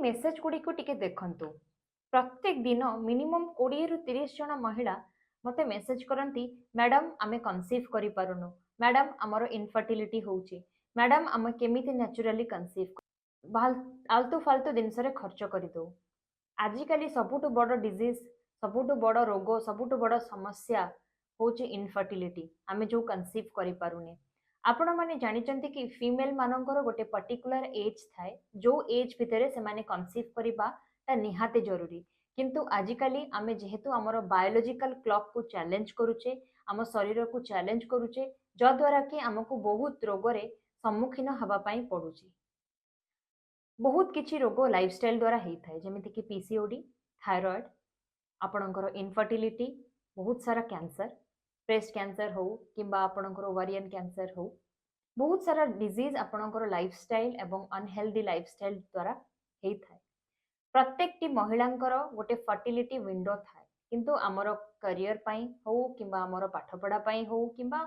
Message ଗୁଡ଼ିକୁ ଟିକେ ଦେଖନ୍ତୁ। ପ୍ରତ୍ୟେକ ଦିନ ମିନିମମ୍ 20ରୁ 30 ଜଣ ମହିଳା ମୋତେ ମେସେଜ କରନ୍ତି, "ମ୍ୟାଡ଼ାମ୍, ଆମେ କନସିଭ୍ କରିପାରୁନୁ। ମ୍ୟାଡ଼ାମ୍, ଆମର ଇନଫର୍ଟିଲିଟି ହେଉଛି। ମ୍ୟାଡ଼ାମ୍, ଆମେ କେମିତି ନ୍ୟାଚୁରାଲି କନସିଭ୍?" ଆଲତୁ ଫାଲତୁ ଜିନିଷରେ ଖର୍ଚ୍ଚ କରିଦେଉ। ଆଜିକାଲି ସବୁଠୁ ବଡ଼ ଡିଜିଜ୍, ସବୁଠୁ ବଡ଼ ରୋଗ, ସବୁଠୁ ବଡ଼ ସମସ୍ୟା ହେଉଛି ଇନଫର୍ଟିଲିଟି, ଆମେ ଯେଉଁ କନସିଭ୍ କରିପାରୁନେ। ଆପଣମାନେ ଜାଣିଛନ୍ତି କି, ଫିମେଲ ମାନଙ୍କର ଗୋଟେ ପର୍ଟିକୁଲାର ଏଜ୍ ଥାଏ, ଯେଉଁ ଏଜ୍ ଭିତରେ ସେମାନେ କନସିଭ୍ କରିବାଟା ନିହାତି ଜରୁରୀ। କିନ୍ତୁ ଆଜିକାଲି ଆମେ ଯେହେତୁ ଆମର ବାୟୋଲୋଜିକାଲ କ୍ଲକକୁ ଚ୍ୟାଲେଞ୍ଜ କରୁଛେ, ଆମ ଶରୀରକୁ ଚ୍ୟାଲେଞ୍ଜ କରୁଛେ, ଯଦ୍ୱାରା କି ଆମକୁ ବହୁତ ରୋଗରେ ସମ୍ମୁଖୀନ ହେବା ପାଇଁ ପଡୁଛି। ବହୁତ କିଛି ରୋଗ ଲାଇଫଷ୍ଟାଇଲ ଦ୍ୱାରା ହେଇଥାଏ, ଯେମିତିକି ପିସିଓଡି, ଥାଇରଏଡ୍, ଆପଣଙ୍କର ଇନଫର୍ଟିଲିଟି, ବହୁତ ସାରା କ୍ୟାନ୍ସର, ବ୍ରେଷ୍ଟ କ୍ୟାନ୍ସର ହଉ କିମ୍ବା ଆପଣଙ୍କର ଓଭାରିଆନ୍ କ୍ୟାନ୍ସର ହଉ, ବହୁତ ସାରା ଡିଜିଜ୍ ଆପଣଙ୍କର ଲାଇଫଷ୍ଟାଇଲ ଏବଂ ଅନହେଲ୍ଦି ଲାଇଫଷ୍ଟାଇଲ ଦ୍ୱାରା ହେଇଥାଏ। ପ୍ରତ୍ୟେକଟି ମହିଳାଙ୍କର ଗୋଟେ ଫର୍ଟିଲିଟି ୱିଣ୍ଡୋ ଥାଏ। କିନ୍ତୁ ଆମର କ୍ୟାରିୟର ପାଇଁ ହଉ କିମ୍ବା ଆମର ପାଠପଢ଼ା ପାଇଁ ହଉ କିମ୍ବା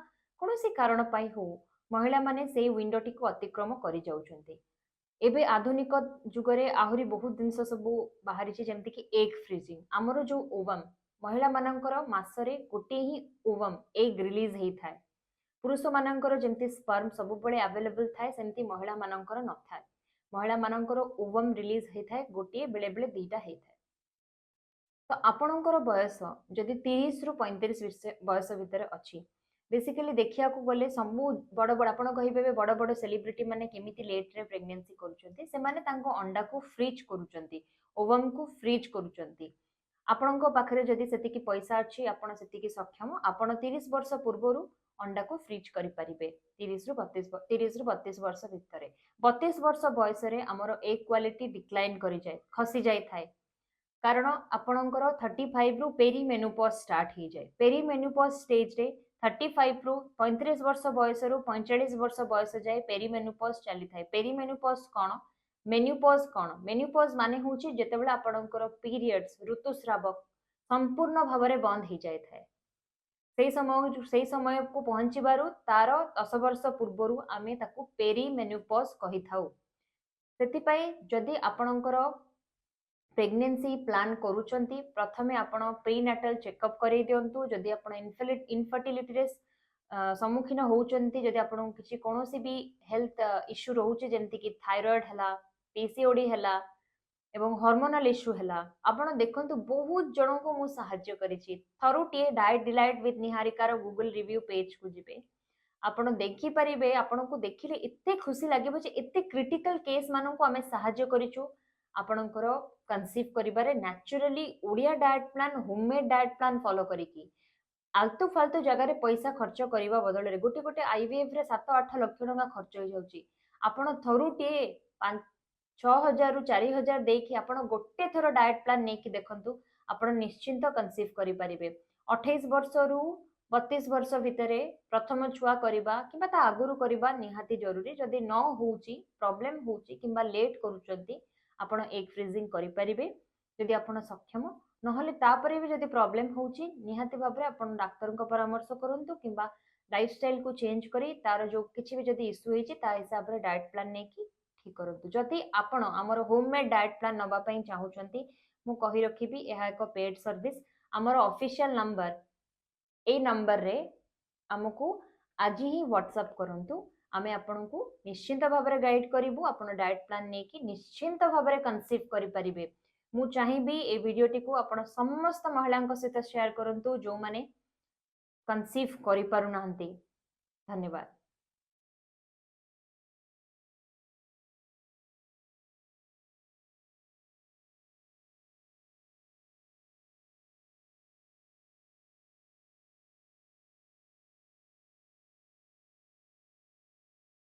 କୌଣସି କାରଣ ପାଇଁ ହଉ, ମହିଳାମାନେ ସେଇ ୱିଣ୍ଡୋଟିକୁ ଅତିକ୍ରମ କରିଯାଉଛନ୍ତି। ଏବେ ଆଧୁନିକ ଯୁଗରେ ଆହୁରି ବହୁତ ଜିନିଷ ସବୁ ବାହାରିଛି, ଯେମିତିକି ଏଗ୍ ଫ୍ରିଜିଂ। ଆମର ଯୋଉ ଓଭମ୍, ମହିଳାମାନଙ୍କର ମାସରେ ଗୋଟିଏ ହିଁ ଓଭମ୍, ଏଗ୍ ରିଲିଜ୍ ହେଇଥାଏ। ପୁରୁଷମାନଙ୍କର ଯେମିତି ସ୍ପର୍ମ ସବୁବେଳେ ଆଭେଲେବଲ୍ ଥାଏ, ସେମିତି ମହିଳାମାନଙ୍କର ନଥାଏ। ମହିଳାମାନଙ୍କର ଓଭମ୍ ରିଲିଜ୍ ହେଇଥାଏ ଗୋଟିଏ, ବେଳେ ବେଳେ 2ଟା ହେଇଥାଏ। ତ ଆପଣଙ୍କର ବୟସ ଯଦି 30ରୁ 35 ବୟସ ଭିତରେ ଅଛି, ବେସିକାଲି ଦେଖିବାକୁ ଗଲେ ସବୁ ବଡ଼ ବଡ଼, ଆପଣ କହିବେ, ବଡ଼ ବଡ଼ ସେଲିବ୍ରିଟି ମାନେ କେମିତି ଲେଟ୍ରେ ପ୍ରେଗନେନ୍ସି କରୁଛନ୍ତି? ସେମାନେ ତାଙ୍କ ଅଣ୍ଡାକୁ ଫ୍ରିଜ୍ କରୁଛନ୍ତି, ଓଭମ୍କୁ ଫ୍ରିଜ୍ କରୁଛନ୍ତି। ଆପଣଙ୍କ ପାଖରେ ଯଦି ସେତିକି ପଇସା ଅଛି, ଆପଣ ସେତିକି ସକ୍ଷମ, ଆପଣ 30 ବର୍ଷ ପୂର୍ବରୁ ଅଣ୍ଡାକୁ ଫ୍ରିଜ୍ କରିପାରିବେ। 30ରୁ 32 ବର୍ଷ ଭିତରେ। 32 ବର୍ଷ ବୟସରେ ଆମର ଏଗ୍ କ୍ୱାଲିଟି ଡିକ୍ଲାଇନ୍ କରିଯାଏ, ଖସି ଯାଇଥାଏ। କାରଣ ଆପଣଙ୍କର 35ରୁ ପେରି ମେନୋପଜ୍ ଷ୍ଟାର୍ଟ ହେଇଯାଏ। ପେରି ମେନୋପଜ୍ ଷ୍ଟେଜରେ 35ରୁ, 35 ବର୍ଷ ବୟସରୁ 45 ବର୍ଷ ବୟସ ଯାଏ ପେରି ମେନୋପଜ୍ ଚାଲିଥାଏ। ପେରି ମେନୋପଜ୍ କ'ଣ? ମେନୋପଜ୍ କ'ଣ? ମେନୋପଜ୍ ମାନେ ହେଉଛି ଯେତେବେଳେ ଆପଣଙ୍କର ପିରିୟଡ୍ସ, ଋତୁସ୍ରାବ ସମ୍ପୂର୍ଣ୍ଣ ଭାବରେ ବନ୍ଦ ହେଇଯାଇଥାଏ। ସେଇ ସମୟକୁ ପହଞ୍ଚିବାରୁ ତାର 10 ବର୍ଷ ପୂର୍ବରୁ ଆମେ ତାକୁ ପେରି ମେନୋପଜ୍ କହିଥାଉ। ସେଥିପାଇଁ ଯଦି ଆପଣଙ୍କର ପ୍ରେଗନେନ୍ସି ପ୍ଲାନ୍ କରୁଛନ୍ତି, ପ୍ରଥମେ ଆପଣ ପ୍ରିନାଟାଲ ଚେକଅପ୍ କରେଇ ଦିଅନ୍ତୁ। ଯଦି ଆପଣ ଇନଫର୍ଟିଲିଟିରେ ସମ୍ମୁଖୀନ ହେଉଛନ୍ତି, ଯଦି ଆପଣଙ୍କୁ କିଛି କୌଣସି ବି ହେଲ୍ଥ ଇସ୍ୟୁ ରହୁଛି, ଯେମିତିକି ଥାଇରଏଡ୍ ହେଲା, ପିସିଓଡି ହେଲା ଏବଂ ହର୍ମୋନାଲ ଇସ୍ୟୁ ହେଲା, ଆପଣ ଦେଖନ୍ତୁ, ବହୁତ ଜଣଙ୍କୁ ମୁଁ ସାହାଯ୍ୟ କରିଛି। ଥରୁଟିଏ ଡାଏଟ୍ ଡିଲାଇଟ୍ ୱିଥ୍ ନିହାରିକାର ଗୁଗଲ ରିଭ୍ୟୁ ପେଜକୁ ଯିବେ, ଆପଣ ଦେଖିପାରିବେ। ଆପଣଙ୍କୁ ଦେଖିଲେ ଏତେ ଖୁସି ଲାଗିବ ଯେ ଏତେ କ୍ରିଟିକାଲ କେସ୍ ମାନଙ୍କୁ ଆମେ ସାହାଯ୍ୟ କରିଛୁ ଆପଣଙ୍କର କନସିଭ୍ କରିବାରେ, naturally Odia diet plan, homemade diet plan follow କରିକି। ଆଲତୁ ଫାଲତୁ ଜାଗାରେ ପଇସା ଖର୍ଚ୍ଚ କରିବା ବଦଳରେ, ଗୋଟେ ଗୋଟେ ଆଇଭିଏଫ୍ ରେ 7-8 ଲକ୍ଷ ଟଙ୍କା ଖର୍ଚ୍ଚ ହେଇଯାଉଛି। ଆପଣ ଥରୁଟିଏ 6,000ରୁ 4,000 ଦେଇକି ଆପଣ ଗୋଟେ ଥର ଡାଏଟ୍ ପ୍ଲାନ୍ ନେଇକି ଦେଖନ୍ତୁ, ଆପଣ ନିଶ୍ଚିନ୍ତ କନସିଭ୍ କରିପାରିବେ। 28 ବର୍ଷରୁ 32 ବର୍ଷ ଭିତରେ ପ୍ରଥମ ଛୁଆ କରିବା କିମ୍ବା ତା ଆଗରୁ କରିବା ନିହାତି ଜରୁରୀ। ଯଦି ନ ହଉଛି, ପ୍ରୋବ୍ଲେମ ହଉଛି କିମ୍ବା ଲେଟ୍ କରୁଛନ୍ତି, ଆପଣ ଏଗ୍ ଫ୍ରିଜିଂ କରିପାରିବେ ଯଦି ଆପଣ ସକ୍ଷମ। ନହେଲେ ତାପରେ ବି ଯଦି ପ୍ରୋବ୍ଲେମ ହଉଛି, ନିହାତି ଭାବରେ ଆପଣ ଡାକ୍ତରଙ୍କ ପରାମର୍ଶ କରନ୍ତୁ କିମ୍ବା ଲାଇଫଷ୍ଟାଇଲକୁ ଚେଞ୍ଜ କରି ତାର ଯୋଉ କିଛି ବି ଯଦି ଇସ୍ୟୁ ହେଇଛି, ତା ହିସାବରେ ଡାଏଟ୍ ପ୍ଲାନ୍ ନେଇକି ଠିକ୍ କରନ୍ତୁ। ଯଦି ଆପଣ ଆମର ହୋମମେଡ୍ ଡାଏଟ୍ ପ୍ଲାନ୍ ନେବା ପାଇଁ ଚାହୁଁଛନ୍ତି, ମୁଁ କହି ରଖିବି, ଏହା ଏକ ପେଡ୍ ସର୍ଭିସ। ଆମର ଅଫିସିଆଲ ନମ୍ବର, ଏଇ ନମ୍ବରରେ ଆମକୁ ଆଜି ହିଁ ହ୍ୱାଟ୍ସଆପ୍ କରନ୍ତୁ। ଆମେ ଆପଣଙ୍କୁ ନିଶ୍ଚିନ୍ତ ଭାବରେ ଗାଇଡ୍ କରିବୁ। ଆପଣ ଡାଏଟ୍ ପ୍ଲାନ୍ ନେଇକି ନିଶ୍ଚିନ୍ତ ଭାବରେ କନସିଭ୍ କରିପାରିବେ। ମୁଁ ଚାହିଁବି ଏ ଭିଡ଼ିଓଟିକୁ ଆପଣ ସମସ୍ତ ମହିଳାଙ୍କ ସହିତ ସେୟାର କରନ୍ତୁ, ଯେଉଁମାନେ କନସିଭ୍ କରିପାରୁନାହାନ୍ତି। ଧନ୍ୟବାଦ।